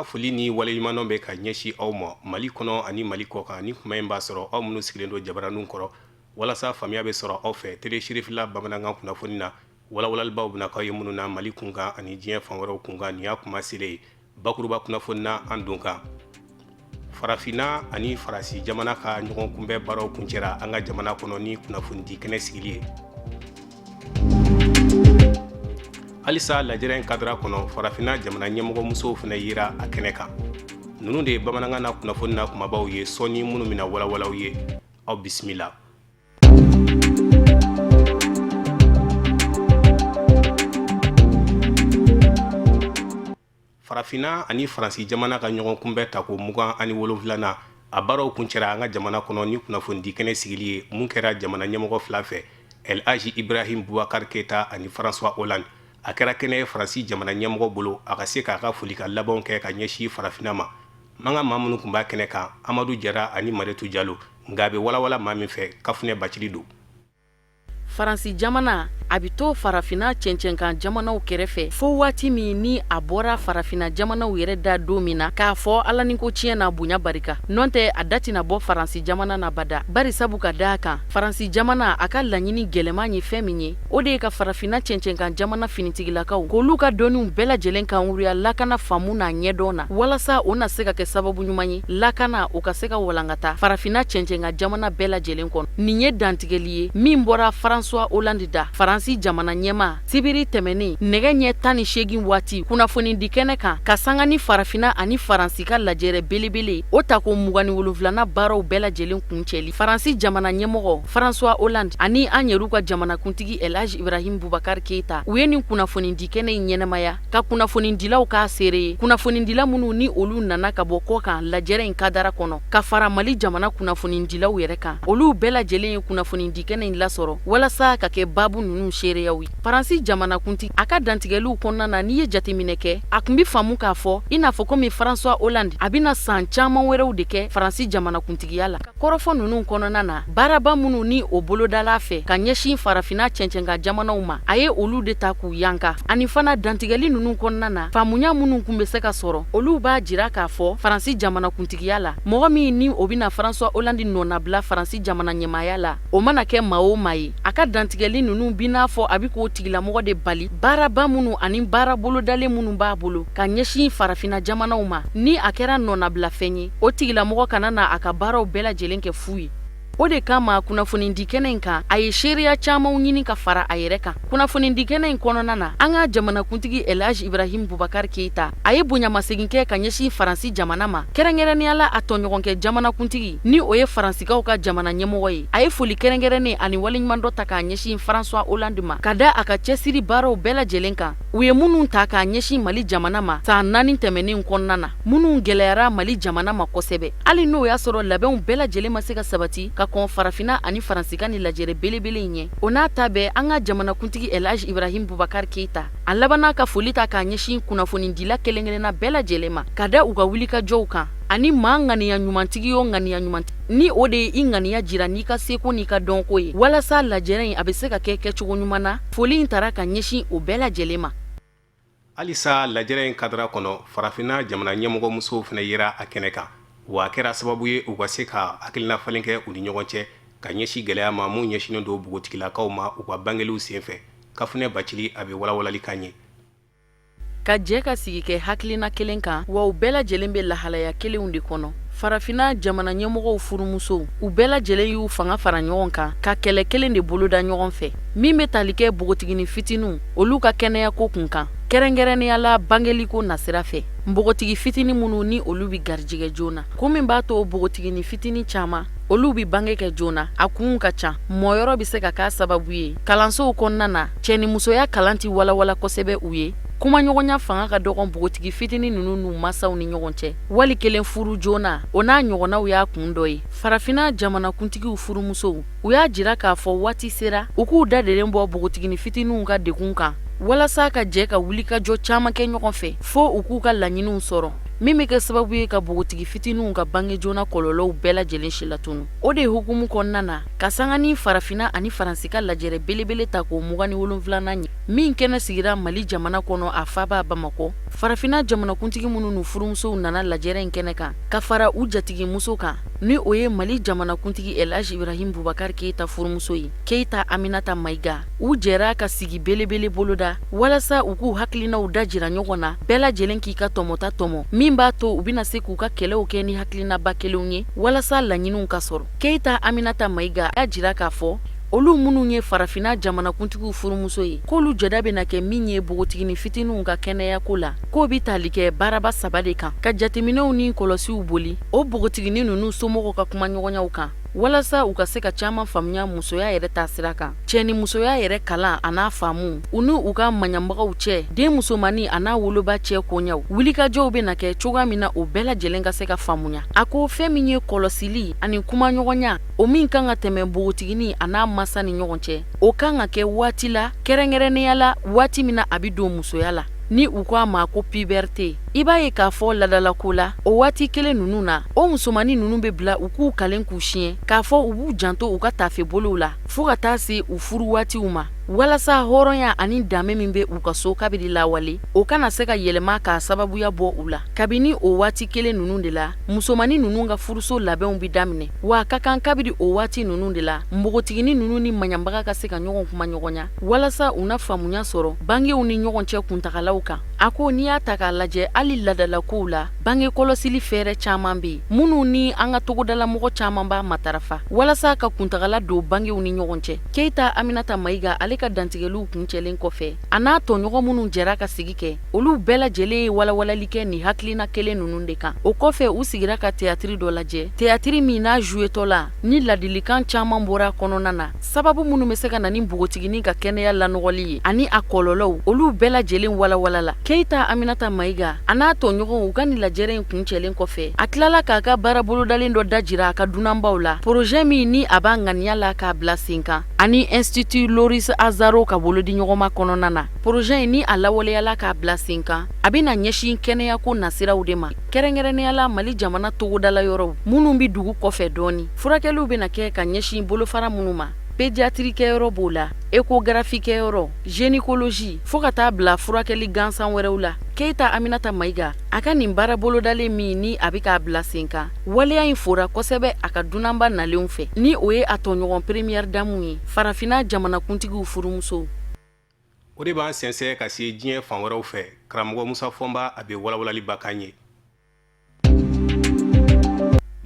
Foli ni waleɲumandɔn bɛ ka ɲɛsin aw ma Mali kɔnɔ ani Mali kɔkan. Ni kuma in b'a sɔrɔ aw minnu sigilen don jabaraninw kɔrɔ walasa faamuya bɛ sɔrɔ aw fɛ tele Sirifila bamanankan kunnafoni na, walawalalibaw bɛna k'aw ye minnu na Mali kunkan ani diɲɛ fan wɛrɛw kunkan. Nin y'a kuma selen ye bakuruba kunnafoni na an don kan. Farafinna ani Faransi jamana ka ɲɔgɔn kunbɛn baaraw kuncɛra an ka jamana kɔnɔ ni kunnafonidi kɛnɛ sigili ye. Halisa lajɛrɛ in kadara kɔnɔ, farafinna jamana ɲɛmɔgɔ musow fana yera a kɛnɛ kan. Ninnu de ye bamanankan na kunnafoni na kumabaw ye sɔɔni minnu bɛna walawala aw ye. Aw bisimila. Farafinna ani Faransi jamana ka ɲɔgɔn kunbɛn tako 27nan, a baaraw kuncɛra an ka jamana kɔnɔ ni kunnafonidi kɛnɛ sigili ye mun kɛra jamana ɲɛmɔgɔ fila fɛ, El Hadji Ibrahim Boubacar Keita ani François Hollande. A kɛra kɛnɛ ye Faransi jamana ɲɛmɔgɔ bolo a ka se k'a ka folikan labanw kɛ ka ɲɛsin farafinna ma. An ka maa minnu tun b'a kɛnɛ kan, Amadu Jara ani Mariyetu Jalo, nka a bɛ walawala maa min fɛ, Kafunɛ Bacili don. Faransi jamana a bɛ to farafinna cɛncɛnkan jamanaw kɛrɛfɛ fo waati min ni a bɔra farafinna jamanaw yɛrɛ da don min na k'a fɔ Ala ni ko tiɲɛ na bonya barika. Nɔntɛ a da tɛna bɔ Faransi jamana na bada, bari sabu ka da a kan Faransi jamana a ka laɲini gɛlɛman ye fɛn min ye, o de ye ka farafinna cɛncɛnkan jamana finitigilakaw k'olu ka dɔnniw bɛɛ lajɛlen kanwuruya lakana faamu n'a ɲɛdɔn na, walasa o na se ka kɛ sababu ɲuman ye lakana o ka se ka walankata farafinna cɛncɛnkan jamana bɛɛ lajɛlen kɔnɔ. Nin ye dantigɛli ye min bɔra François Hollande da, Faransi jamana ɲɛmaa, sibiri tɛmɛnen nɛgɛ ɲɛ 18 waati kunnafonidi kɛnɛ kan, ka sanga ni farafinna ani Faransi ka lajɛrɛ belebele o tako 27nan baaraw bɛɛ lajɛlen kuncɛli. Faransi jamana ɲɛmɔgɔ François Hollande ani an yɛrɛw ka jamanakuntigi El Hadji Ibrahim Boubacar Keita, u ye nin kunnafonidi kɛnɛ in ɲɛnamaya ka kunnafonidilaw k'a seere ye, kunnafonidila minnu ni olu nana ka bɔ kɔkan lajɛrɛ in kadara kɔnɔ, ka fara Mali jamana kunnafonidilaw yɛrɛ kan. Olu bɛɛ lajɛlen ye kunnafonidi kɛnɛ in lasɔrɔ walasa ka kɛ baabu ninnu seereyaw ye. Faransi jamanakuntigi a ka dantigɛliw kɔnɔna na, n'i ye jateminɛ kɛ, a tun bɛ faamu k'a fɔ i n'a fɔ komi François Hollande a bɛna san caman wɛrɛw de kɛ Faransi jamanakuntigiya la. Kɔrɔfɔ ninnu kɔnɔna na, baaraba minnu ni o bolodala fɛ ka ɲɛsin farafinna cɛncɛnkan jamanaw ma, a ye olu de ta k'u yanka. Ani fana dantigɛli ninnu kɔnɔna na, faamuya minnu tun bɛ se ka sɔrɔ, olu b'a jira k'a fɔ Faransi jamanakuntigiya la, mɔgɔ min ni o bɛna François Hollande nɔnabila Faransi jamana ɲɛmaaya la, o mana kɛ maa o maa ye, a ka dantigɛli ninnu b'i n'a fɔ a bɛ k'o tigilamɔgɔ de bali baaraba minnu ani baara bolodalen minnu b'a bolo ka ɲɛsin farafinna jamanaw ma. Ni a kɛra nɔnabilafɛn ye, o tigilamɔgɔ kana na a ka baaraw bɛɛ lajɛlen kɛ fu ye. O de kama kunnafonidi kɛnɛ in kan, a ye seereya camanw ɲini ka fara a yɛrɛ kan. Kunnafonidi kɛnɛ in kɔnɔna na, an ka jamanakuntigi El Hadj Ibrahim Boubacar Keita, a ye bonyamasegin kɛ ka ɲɛsin Faransi jamana ma, kɛrɛnkɛrɛnnenya la a tɔɲɔgɔnkɛ jamanakuntigi, ni o ye Faransikaw ka jamana ɲɛmɔgɔ ye. A ye foli kɛrɛnkɛrɛnnen ani waleɲumandɔn ta k'a ɲɛsin François Hollande ma, ka da a ka cɛsiri baaraw bɛɛ lajɛlen kan, u ye minnu ta k'a ɲɛsin Mali jamana ma san 4 tɛmɛnen kɔnɔna na, minnu gɛlɛyara Mali jamana ma kosɛbɛ. Hali n'o y'a sɔrɔ labɛnw bɛɛ lajɛlen ma se ka sabati ka kɔn farafinna ani Faransi ka nin lajɛrɛ belebele in ɲɛ, o n'a ta bɛɛ, an ka jamanakuntigi El Hadj Ibrahim Boubacar Keita, a labanna ka foli ta k'a ɲɛsin kunnafonidila kelen-kelenna bɛɛ lajɛlen ma, ka da u ka wulikajɔw kan, ani maa ŋaniya ɲumantigi o ŋaniya ɲumantigi, ni o de ye i ŋaniya jira n'i ka seko n'i ka dɔnko ye walasa lajɛrɛ in a bɛ se ka kɛ kɛcogo ɲuman na. Foli in tara ka ɲɛsin o bɛɛ lajɛlen ma. Halisa lajɛrɛ in kadara kɔnɔ, farafinna jamana ɲɛmɔgɔ musow fana yera a kɛnɛ kan, wa a kɛra sababu ye u ka se ka hakilina falen kɛ u ni ɲɔgɔn cɛ ka ɲɛsin gɛlɛya ma mun ɲɛsinnen don npogotigilakaw ma u ka bangeliw senfɛ. Kafunɛ Bacili, a bɛ walawalali k'an ye. Ka jɛ ka sigi kɛ hakilina kelen kan, wa u bɛɛ lajɛlen bɛ lahalaya kelenw de kɔnɔ. Farafinna jamana ɲɛmɔgɔw furumusow, u bɛɛ lajɛlen y'u fanga fara ɲɔgɔn kan ka kɛlɛ kelen de boloda ɲɔgɔn fɛ min bɛ tali kɛ npogotiginin fitininw, olu ka kɛnɛyako kun kan, kɛrɛnkɛrɛnnenya la bangeliko nasira fɛ. Npogotigi fitinin minnu ni olu bɛ garijɛgɛ joona, kun min b'a to npogotiginin fitinin caman olu bɛ bange kɛ joona, a kunw ka ca. Mɔyɔrɔ bɛ se ka k'a sababu ye. Kalansow kɔnɔna na, cɛnimusoya kalan tɛ walawala kosɛbɛ u ye. Kumaɲɔgɔnya fanga ka dɔgɔn npogotigi fitinin ninnu n'u masaw ni ɲɔgɔn cɛ. Wali kelen furu joona, o n'a ɲɔgɔnnaw y'a kun dɔ ye. Farafinna jamanakuntigiw furumusow, u y'a jira k'a fɔ waati sera u k'u da delen bɔ npogotiginin fitininw ka degun kan walasa ka jɛ ka wulikajɔ caman kɛ ɲɔgɔn fɛ fo u k'u ka laɲiniw sɔrɔ, min bɛ kɛ sababu ye ka npogotigi fitininw ka bange joona kɔlɔlɔw bɛɛ lajɛlen silatunu. O de hukumu kɔnɔna na, ka sanga ni farafinna ani Faransi ka lajɛrɛ belebele tako 27nan ye min kɛnɛ sigira Mali jamana kɔnɔ, a faaba Bamakɔ. Farafinna jamanakuntigi minnu n'u furumusow nana lajɛrɛ in kɛnɛ kan ka fara u jatigimuso kan, ni o ye Mali jamanakuntigi El Hadj Ibrahim Boubacar Keita furumuso ye, Keita Aminata Mayiga, u jɛra ka sigi belebele boloda walasa u k'u hakilinaw dajira ɲɔgɔn na, bɛɛ lajɛlen k'i ka tɔmɔta tɔmɔ min b'a to u bɛna se k'u ka kɛlɛw kɛ ni hakilinaba kelenw ye walasa laɲiniw ka sɔrɔ. Keita Aminata Mayiga y'a jira k'a fɔ olu minnu ye farafinna jamanakuntigiw furumuso ye, k'olu jɔda bɛna kɛ min ye npogotiginin fitininw ka kɛnɛyako la, k'o bɛ tali kɛ baaraba saba de kan, ka jateminɛw ni kɔlɔsiw boli o npogotiginin ninnu somɔgɔw ka kumaɲɔgɔnyaw kan walasa u ka se ka caman faamuya musoya yɛrɛ taasira kan, cɛ ni musoya yɛrɛ kalan an'a faamu u ni u ka maɲanbagaw cɛ, den musomannin an'a woloba cɛ koɲaw, wulikajɔw bɛna kɛ cogoya min na o bɛɛ lajɛlen ka se ka faamuya. A ko fɛn min ye kɔlɔsili ani kumaɲɔgɔnya, o min kan ka tɛmɛ npogotiginin an'a masa ni ɲɔgɔn cɛ, o kan ka kɛ waati la, kɛrɛnkɛrɛnnenya la waati min na a bɛ don musoya la, ni u ko a ma ko puberté. I b'a ye k'a fɔ ladalako la, o waati kelen ninnu na, o musomannin ninnu bɛ bila u k'u kalen k'u siɲɛ k'a fɔ u b'u janto u ka taafe bolow la fo ka taa se u furu waatiw ma, walasa hɔrɔnya ani danbe min bɛ u ka so kabiri lawale, o kana se ka yɛlɛma k'a sababuya bɔ u la. Kabini o waati kelen ninnu de la, musomannin ninnu ka furuso labɛnw bɛ daminɛ, wa a ka kan kabiri o waati ninnu de la, npogotiginin ninnu ni maɲanbaga ka se ka ɲɔgɔn kumaɲɔgɔnya walasa u na faamuya sɔrɔ bangew ni ɲɔgɔn cɛ kuntagalaw kan. A ko n'i y'a ta k'a lajɛ, hali ladalakow la, bange kɔlɔsili fɛɛrɛ caman bɛ yen minnu ni an ka togodalamɔgɔ caman b'a matarafa walasa ka kuntagala don bangew ni ɲɔgɔn cɛ. Keyita Aminata Mayiga, ale ka dantigɛliw kuncɛlen kɔfɛ, a n'a tɔɲɔgɔn minnu jɛra ka sigi kɛ, olu bɛɛ lajɛlen ye walawalali kɛ nin hakilina kelen ninnu de kan. O kɔfɛ, u sigira ka teyatiri dɔ lajɛ, teyatiri min n'a jouetɔ la ni ladilikan caman bɔra kɔnɔna na, sababu minnu bɛ se ka na ni npogotiginin ka kɛnɛya lanɔgɔli ye ani a kɔlɔlɔw, olu bɛɛ lajɛlen walawalala. Keyita Aminata Mayiga a n'a tɔɲɔgɔnw, u ka nin lajɛrɛ in kuncɛlen kɔfɛ, a tilala k'a ka baara bolodalen dɔ dajira a ka dunanbaw la, projet min ni a b'a ŋaniya la k'a bila sen kan ani Institut Loris Azzaro ka bolodiɲɔgɔnma kɔnɔna na. Projet in, ni a lawaleyala k'a bila sen kan, a bɛna ɲɛsin kɛnɛyako nasiraw de ma, kɛrɛnkɛrɛnnenya la Mali jamana togodala yɔrɔw minnu bɛ dugu kɔfɛ dɔɔni. Furakɛliw bɛna kɛ ka ɲɛsin bolofara minnu ma, pédiatrie kɛyɔrɔ b'o la, échographie kɛyɔrɔ, gynécologie, fo ka taa bila furakɛli gansan wɛrɛw la. Keyita Aminata Mayiga, a ka nin baara bolodalen min ni a bɛ k'a bila sen kan, waleya in fora kosɛbɛ a ka dunanba nalenw fɛ, ni o ye a tɔɲɔgɔn première dame ye, farafinna jamanakuntigiw furumusow. O de b'an sɛnsɛn ka se diɲɛ fan wɛrɛw fɛ. Karamɔgɔ Musa Fɔnba, a bɛ walawalaliba k'an ye.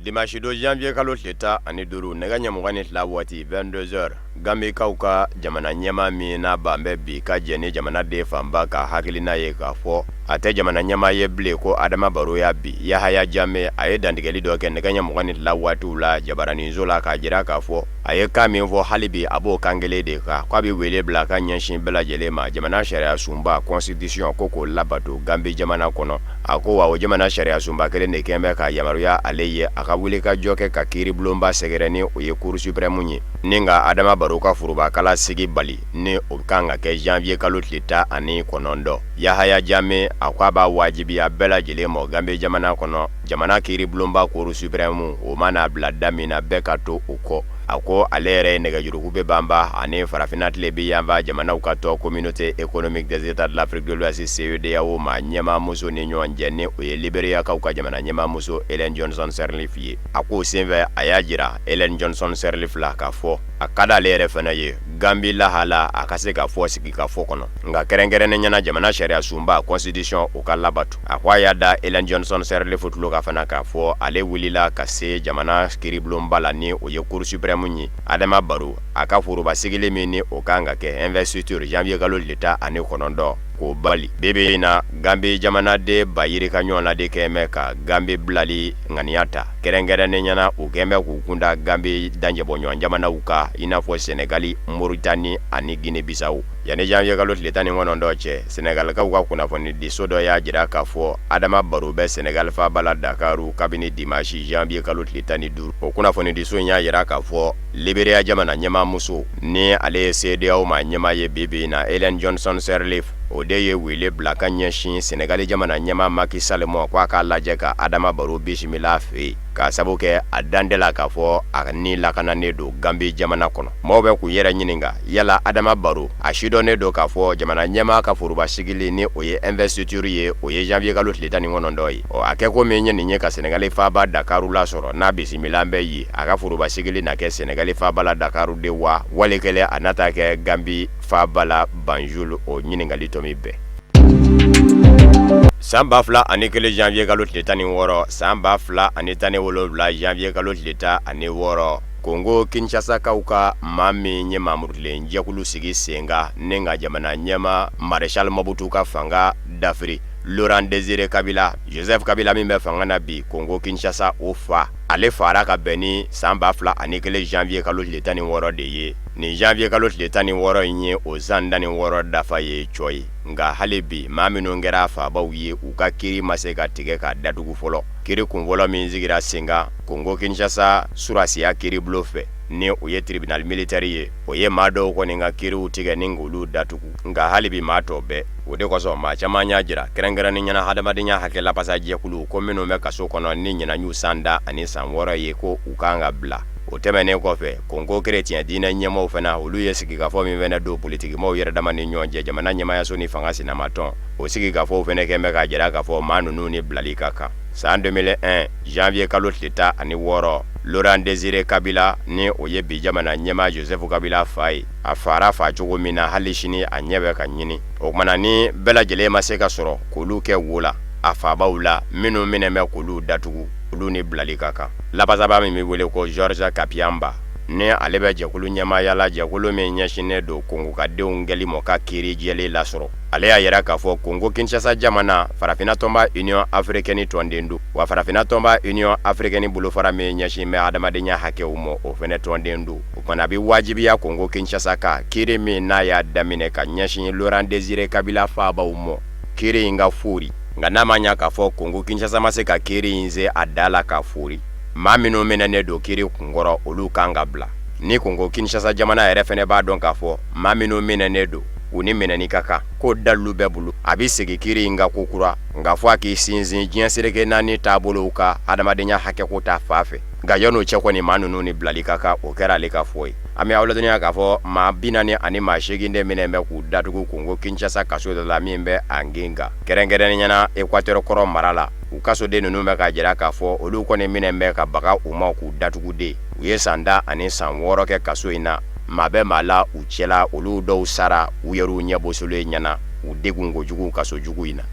Dimanche don janvier kalo tile 15, nɛgɛ ɲɛ 22 waati, 22 heures, Gambikaw ka jamana ɲɛmaa min n'a ban bɛ bi ka jɛn ni jamanaden fanba ka hakilina ye k'a fɔ a tɛ jamana ɲɛmaa ye bilen, ko Adama Baro y'a bi, Yahaya Jame, a ye dantigɛli dɔ kɛ nɛgɛ ɲɛ 22 waatiw la jabaraninso la k'a jira k'a fɔ a ye kan min fɔ, hali bi a b'o kan kelen de kan, k'a bɛ wele bila ka ɲɛsin bɛɛ lajɛlen ma, jamana sariya sunba constitution ko k'o labato Gambi jamana kɔnɔ. A ko wa o jamana sariya sunba kelen de kɛn bɛ ka yamaruya ale ye a ka wuli ka jɔ kɛ ka kiiribulonba sɛgɛrɛ, ni o ye cour suprême ye, ni ka Adama Baro ka forobakala sigi bali, ni o kan ka kɛ janvier kalo tile 19. Yahaya Jame a ko a b'a wajibiya bɛɛ lajɛlen ma Gambi jamana kɔnɔ, jamana kiiribulonba cour suprême o mana bila da min na, bɛɛ ka to o kɔ. A ko ale yɛrɛ ye nɛgɛjuruku bɛ banba ani farafinna tilebin yanfan jamanaw ka tɔn Communauté économique des États de l'Afrique de l'Ouest CEDEAO maa ɲɛmaamuso ni ɲɔgɔn cɛ, ni o ye Liberiyakaw ka jamana ɲɛmaamuso Ellen Johnson Sirleaf ye. A k'o senfɛ, a y'a jira Ellen Johnson Sirleaf la k'a fɔ a ka d'ale yɛrɛ fana ye Gambi lahala a ka se ka fɔ sigikafɔ kɔnɔ, nka kɛrɛnkɛrɛnnenya na jamana sariya sunba constitution o ka labato. A ko a y'a da Ellen Johnson Sirleaf tulo kan fana k'a fɔ ale wulila ka se jamana kiiribulonba la, ni o ye cour suprême ye, Adama Baro a ka foroba sigili min ni o kan ka kɛ investiture janvier kalo tile 19, k'o bali. Bi bi in na, Gambi jamanaden ba yirika ɲɔgɔn na de kɛn bɛ ka Gambi bilali ŋaniya ta, kɛrɛnkɛrɛnnenya na u kɛn bɛ k'u kunda Gambi dancɛbɔɲɔgɔn jamanaw kan, i n'a fɔ Senegali, Moritani ani Guinée Bissau. Yanni janvier kalo tile 19 cɛ, Senegalikaw ka kunnafonidiso dɔ y'a jira k'a fɔ Adama Baro bɛ Senegal faaba la Dakaru kabini dimanche janvier kalo tile 15. O kunnafonidiso in y'a jira k'a fɔ Liberia jamana ɲɛmaamuso, ni ale ye CEDEAO maa ɲɛmaa ye bi bi in na, Ellen Johnson Sirleaf, o de ye wele bila ka ɲɛsin Senegali jamana ɲɛmaa Macky Sall ma, ko a k'a lajɛ ka Adama Baro bisimila a fɛ yen. K'a sabu kɛ a dan tɛ la k'a fɔ a ni lakananen don Gambi jamana kɔnɔ. Maaw bɛ k'u yɛrɛ ɲininka yala Adama Baro a sidɔnnen don k'a fɔ jamana ɲɛmaa ka foroba sigili ni o ye investiture ye, o ye janvier kalo tile 19 ye. Ɔ, a kɛko min ye nin ye ka Senegali faaba Dakaru lasɔrɔ, n'a bisimila bɛ yen, a ka foroba sigili na kɛ Senegali faaba la Dakaru de wa, wali kelen a na taa kɛ Gambi faaba la Banjul, o ɲininkali tomi bɛɛ. San 2001 janvier kalo tile 16, san 2017 janvier kalo tile 16, Kongo Kinshasakaw ka maa min ye maamurutilen jɛkulu sigi sen kan ni ka jamana ɲɛmaa Maréchal Mobutu ka fanga dafiri, Laurent Désiré Kabila, Joseph Kabila min bɛ fanga na bi Kongo Kinshasa, o fa, ale fara ka bɛn ni san 2001 janvier kalo tile 16 de ye. Nin janvier kalo tile 16 in ye o san 16 dafa ye cɔ ye. Nka hali bi maa minnu kɛra faabaw ye, u ka kiri ma se ka tigɛ ka datugu fɔlɔ. Kiri kunfɔlɔ min sigira sen kan Kongo Kinshasa surasiya kiribulon fɛ, ni o ye tribunal militaire ye, o ye maa dɔw kɔni ka kiriw tigɛ ni k'olu datugu, nka hali bi maa tɔ bɛɛ. O de kosɔn maa caman y'a jira, kɛrɛnkɛrɛnnenya la hadamadenya hakɛ lapasa jɛkulu, ko minnu bɛ kaso kɔnɔ ni ɲinan y'u san 10 ani san 6 ye, ko u kan ka bila. O tɛmɛnen kɔfɛ, Kongo kerecɛn diinɛ ɲɛmaaw fana, olu ye sigikafɔ min fana don politikimaaw yɛrɛ dama ni ɲɔgɔn cɛ, jamana ɲɛmaayaso ni fanga sinamatɔn, o sigikafɔw fana kɛn bɛ k'a jira k'a fɔ maa ninnu ni bilali ka kan. San 2001 janvier kalo tile 16, Laurent Désiré Kabila, ni o ye bi jamana ɲɛmaa Joseph Kabila fa ye, a fara fa cogo min na, hali sini a ɲɛ bɛ ka ɲini. O tuma na, ni bɛɛ lajɛlen ma se ka sɔrɔ k'olu kɛ wo la a fabaw la, minnu minɛ bɛ k'olu datugu, olu ni bilali ka kan. Lapasaba min bɛ wele ko Georges Kapiamba, ni ale bɛ jɛkulu ɲɛmaaya la, jɛkulu min ɲɛsinnen don Kongokadenw kɛli mɔ ka kiiri jɛlen lasɔrɔ, ale y'a yira k'a fɔ Kongo Kinshasa jamana farafinna tɔnba Union africaine tɔnden don, wa farafinna tɔnba Union africaine bolofara min ɲɛsin bɛ adamadenya hakɛw ma, o fana tɔnden don. O fana bɛ wajibiya Kongo Kinshasa ka kiiri min n'a y'a daminɛ ka ɲɛsin Laurent Désiré Kabila fabaw ma, kiiri in ka foori. Nka n'a ma ɲa k'a fɔ Kongo Kinshasa ma se ka kiiri in se a da la k'a foori, maa minnu minɛnen don kiiri kunkɔrɔ, olu kan ka bila. Ni Kongo Kinshasa jamana yɛrɛ fana b'a dɔn k'a fɔ maa minnu minɛnen don, u ni minɛni ka kan, ko dalilu bɛɛ bolo, a bɛ segin kiiri in kan kokura, nka fo a k'i sinsin diɲɛ seleke naani taabolow ka adamadenya hakɛko ta fan fɛ. Nka yan'o cɛ kɔni, maa ninnu ni bilali ka kan. O kɛra ale ka fɔ ye. An bɛ aw ladɔnniya k'a fɔ maa 48 de minɛ bɛ k'u datugu Kongo Kinshasa kaso dɔ la min bɛ Angenga, kɛrɛnkɛrɛnnenya la Équateur kɔrɔ mara la. U kasoden ninnu bɛ k'a jira k'a fɔ olu kɔni minɛ bɛ ka baga u ma k'u datugu de. U ye san 10 ani san 6 kɛ kaso in na. Maa bɛ maa la u cɛla, olu dɔw sara u yɛrɛw ɲɛ bɔsilen ɲɛna u degun kojugu kaso jugu in na.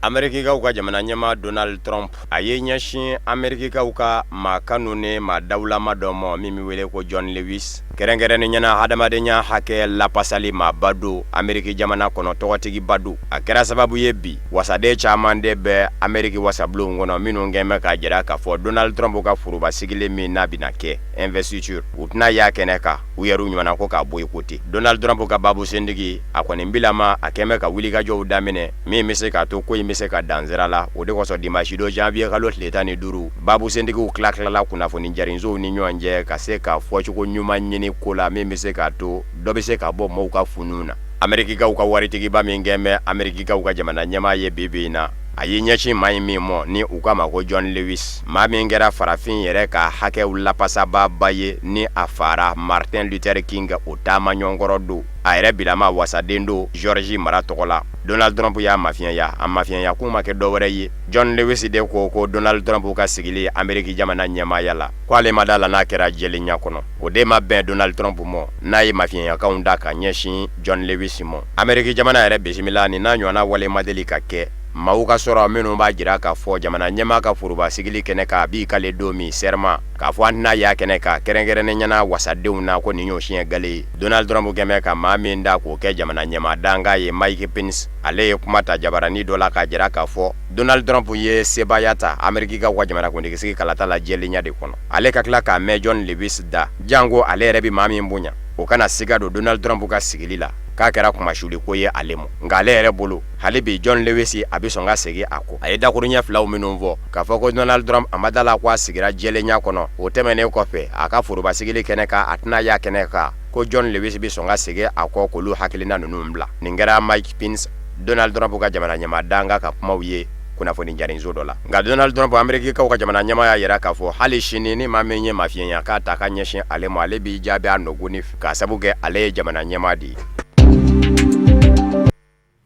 Amerikikaw ka jamana ɲɛmaa Donald Trump, a ye ɲɛsin Amerikikaw ka maa kanunen, maa dawulama dɔ ma min bɛ wele ko John Lewis, kɛrɛnkɛrɛnnenya la hadamadenya hakɛ lapasali maaba don Ameriki jamana kɔnɔ, tɔgɔtigiba don. A kɛra sababu ye bi wasaden caman de bɛ Ameriki wasabulon kɔnɔ minnu kɛn bɛ k'a jira k'a fɔ Donald Trump ka foroba sigili min n'a bɛna kɛ, investiture, u tɛna y'a kɛnɛ kan, u yɛrɛw ɲumanna ko k'a boycotter. Donald Trump ka baabu sentigi, a kɔni bilama a kɛn bɛ ka wulikajɔw daminɛ min bɛ se k'a to ko in bɛ se ka dan sira la. O de kosɔn dimanche don janvier kalo tile 15, baabu sentigiw tila tilala kunnafoni jarinsow ni ɲɔgɔn cɛ ka se ka fɔcogo ɲuman ɲini ko la min bɛ se k'a to dɔ bɛ se ka bɔ maaw ka funun na. Amerikikaw ka waritigiba min kɛn bɛ Amerikikaw ka jamana ɲɛmaa ye bi bi in na, a y'i ɲɛsin maa in min mɔ ni u k'a ma ko John Lewis, maa min kɛra farafin yɛrɛ ka hakɛw lapasabaaba ye, ni a fara Martin Luther King o taama ɲɔgɔnkɔrɔ don. A yɛrɛ bilama wasaden don Georgie mara tɔgɔ la. Donald Trump y'a mafiɲɛya. A mafiɲɛya kun ma kɛ dɔwɛrɛ ye, John Lewis de ko ko Donald Trump ka sigili Ameriki jamana ɲɛmaaya la, ko ale ma da la n'a kɛra jɛlenya kɔnɔ. O de ma bɛn Donald Trump ma, n'a ye mafiɲɛyakanw da ka ɲɛsin John Lewis ma. Ameriki jamana yɛrɛ bisimila nin n'a ɲɔgɔnna wale ma deli ka kɛ, maaw ka sɔrɔ minnu b'a jira k'a fɔ jamana ɲɛmaa ka foroba sigili kɛnɛ kan, a b'i kale don min, serment, k'a fɔ an tɛna y'a kɛnɛ kan, kɛrɛnkɛrɛnnenya la wasadenw na, ko nin y'o siɲɛ gale ye. Donald Trump kɛn bɛ ka maa min da k'o kɛ jamana ɲɛmaa dankan ye, Mike Pence, ale ye kuma ta jabaranin dɔ la k'a jira k'a fɔ Donald Trump ye sebaaya ta Amerikikaw ka jamanakuntigisigi kalata la jɛlenya de kɔnɔ. Ale ka tila k'a mɛn John Lewis da, janko ale yɛrɛ bɛ maa min bonya, o kana siga don Donald Trump ka sigili la, k'a kɛra kunmasuli ko ye ale ma. Nka ale yɛrɛ bolo, hali bi John Lewis a bɛ sɔn ka segin a kɔ. A ye dakuruɲɛ filaw minnu fɔ k'a fɔ ko Donald Trump a ma da la ko a sigira jɛlenya kɔnɔ, o tɛmɛnen kɔfɛ a ka foroba sigili kɛnɛ kan, a tɛna y'a kɛnɛ kan, ko John Lewis bɛ sɔn ka segin a kɔ k'olu hakilina ninnu bila. Nin kɛra Mike Pence, Donald Trump ka jamana ɲɛmaa dankan ka kumaw ye. Kunnafoni jarinso dɔ la. Nka Donald Trump, Amerikikaw ka jamana ɲɛmaa, y'a yira k'a fɔ hali sini, ni maa min ye mafiɲɛya k'a ta ka ɲɛsin ale ma, ale b'i jaabi a nɔgɔni, k'a sabu kɛ ale ye jamana ɲɛmaa de ye.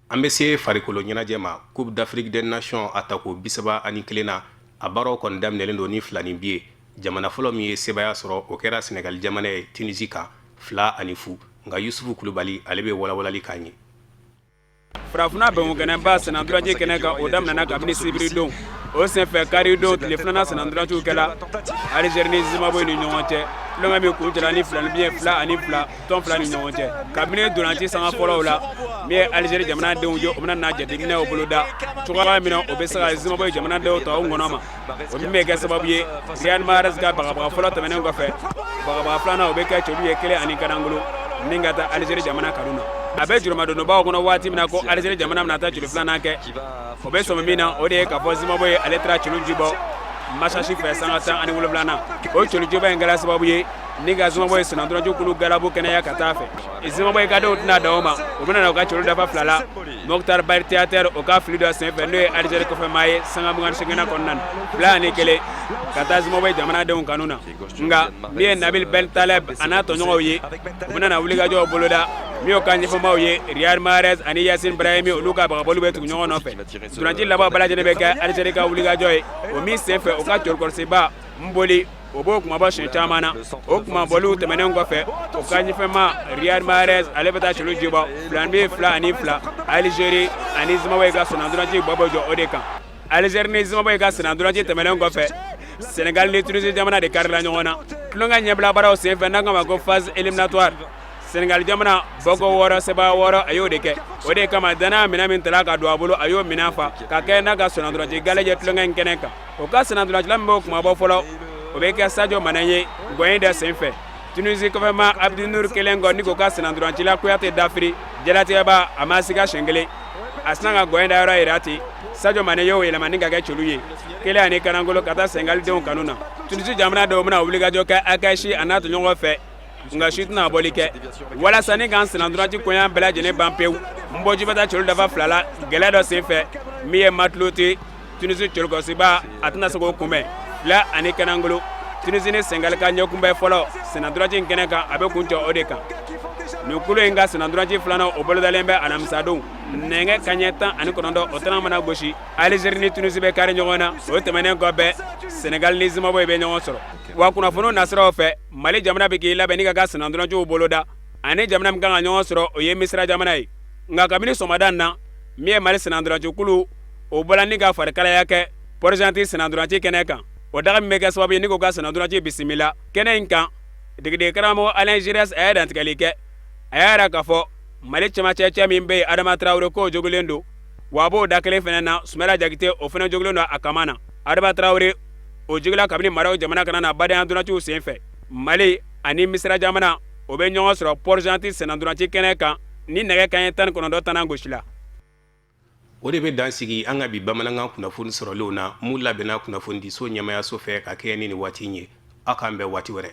An bɛ se farikolo ɲɛnajɛ ma. Coupe d'Afrique des Nations a tako 31 na, a baaraw kɔni daminɛlen don ni filani bi ye. Jamana fɔlɔ min ye sebaaya sɔrɔ, o kɛra Senegal jamana ye Tunisie kan 2-0. Nka Yusufu Kulubali, ale bɛ walawalali k'an ye. Farafinna bɛnkokɛnɛba sennantolaci kɛnɛ kan, o daminɛna kabini sibiridon. O senfɛ, karidon tile filanan sennantolaciw kɛla Alizeri ni Zimbabwe ni ɲɔgɔn cɛ, tulonkɛ min kuncɛla ni filani bi ye 2-2 tɔn fila ni ɲɔgɔn cɛ. Kabini ntolaci sanga fɔlɔw la, min ye Alizeri jamanadenw ye, o bɛna na jateminɛw boloda cogoya min na o bɛ se ka Zimbabwe jamanadenw ta o ŋɔnɔ ma, o min bɛ kɛ sababu ye Riyad Mahrez ka bagabaga fɔlɔ tɛmɛnen kɔfɛ, bagabaga filanan o bɛ kɛ celu ye 1-0 ni ka taa Alizeri jamana kanu na. A bɛ jurumadonbaw kɔnɔ waati min na ko Alizeri jamana bɛna taa celu filanan kɛ, o bɛ sɔmi min na, o de ye k'a fɔ Zimbabwe ale taara celu jibɔ Masasi fɛ sanga 17nan. O celu jibɔ in kɛra sababu ye ni ka Zimbabwe sennantolaci kulu galabu kɛnɛya ka taa fɛ. Zimbabwe ka denw tɛna dan o ma, u bɛna na u ka celu dafa fila la Mokhtar Beltiater o ka fili dɔ senfɛ, n'o ye Alizeri kɔfɛmaa ye, sanga 28nan kɔnɔna na, 2-1 ka taa Zimbabwe jamanadenw kanu na. Nka min ye Nabil Bentaleb a n'a tɔɲɔgɔnw ye, u bɛna na wulikajɔw boloda. Min y'o ka ɲɛfɔmaaw ye, Riyad Mahrez ani Yacine Brahimi, olu ka bagabaliw bɛ tugu ɲɔgɔn nɔfɛ. Ntolaci laban bɛɛ lajɛlen bɛ kɛ Alizeri ka wulikajɔ ye, o min senfɛ u ka cɛkɔrɔsiba M'Bolhi, o b'o kunmabɔ siɲɛ caman na. O kunmabɔliw tɛmɛnen kɔfɛ, o ka ɲɛfɛma Riyad Mahrez, ale bɛ taa celu jibɔ 2-2. Alizeri ani Zimbabwe ka sennantolaci bɔ bɛ jɔ o de kan. Alizeri ni Zimbabwe ka sennantolaci tɛmɛnen kɔfɛ, Senegal ni Tunisie jamana de karila ɲɔgɔn na tulonkɛ ɲɛbila baaraw senfɛ, n'an k'a ma ko phase éliminatoire. Senegal jamana bɔko 6, sebaaya 6, a y'o de kɛ. O de kama danaya minɛn min tala ka don a bolo, a y'o minɛn fa ka kɛ n'a ka sennantolaci gale ye tulonkɛ in kɛnɛ kan. O ka sennantolacila min b'o kunmabɔ fɔlɔ, o bɛ kɛ Sadio Mane ye gɔnyi dɔ senfɛ. Tunisie kɔfɛma Abdinur kelen kɔ ni k'o ka sennantolacila Kuyate dafiri jalatigɛba, a ma siga siɲɛ kelen, a sina ka gɔnyi da yɔrɔ yira ten. Sadio Mane y'o yɛlɛma ni ka kɛ celu ye 1-0 ka taa Senegal denw kanu na. Tunisie jamana dɔw bɛna wulikajɔ kɛ Akashi a n'a tɔɲɔgɔn fɛ, nka si tɛna bɔli kɛ walasa ni k'an sennantolaci koɲa bɛɛ lajɛlen ban pewu. M'Bolhi bɛ taa celu dafa fila la gɛlɛya dɔ senfɛ. Min ye Matluti, Tunisie cɛkɔrɔsiba, a tɛna se k'o kunbɛn 2-0. Tunisie ni Senegal ka ɲɛkunbɛn fɔlɔ sennantolaci in kɛnɛ kan, a bɛ kuncɛ o de kan. Nin kulu in ka sennantolaci filanan, o bolodalen bɛ alamisadon nɛgɛ kanɲɛ 19, o tɛna mana gosi. Alizeri ni Tunisie bɛ kari ɲɔgɔn na. O tɛmɛnen kɔfɛ, Senegal ni Zimbabwe bɛ ɲɔgɔn sɔrɔ. Wa kunnafoniw nasiraw fɛ, Mali jamana bɛ k'i labɛn ni ka ka sennantolaciw boloda. Ani jamana min kan ka ɲɔgɔn sɔrɔ, o ye Misira jamana ye. Nka kabini sɔgɔmada in na, min ye Mali sennantolaci kulu, o bɔla ni ka farikalaya kɛ Port-Gentil sennantolaci kɛnɛ kan. O daga min bɛ kɛ sababu ye ni k'u ka sennantolaci bisimila kɛnɛ in kan, degeden karamɔgɔ Alain Giresse, a ye dantigɛli kɛ. A y'a yira k'a fɔ Mali cɛmancɛ cɛ min bɛ yen, Adama Tarawele, k'o jogilen don, wa a b'o da kelen fana na, Sumala Jakite, o fana jogilen don a kama na. Adama Tarawele, o jogila kabini Maroc jamana kana na badenya ntolaciw senfɛ. Mali ani Misira jamana, o bɛ ɲɔgɔn sɔrɔ Port-Gentil sennantolaci kɛnɛ kan ni nɛgɛ kanɲɛ 19 tana gosila. O de bɛ dan sigi an ka bi bamanankan kunnafoni sɔrɔlenw na, mun labɛnna kunnafonidiso ɲɛmayaso fɛ ka kɛɲɛ ni nin waati in ye. Aw k'an bɛn waati wɛrɛ.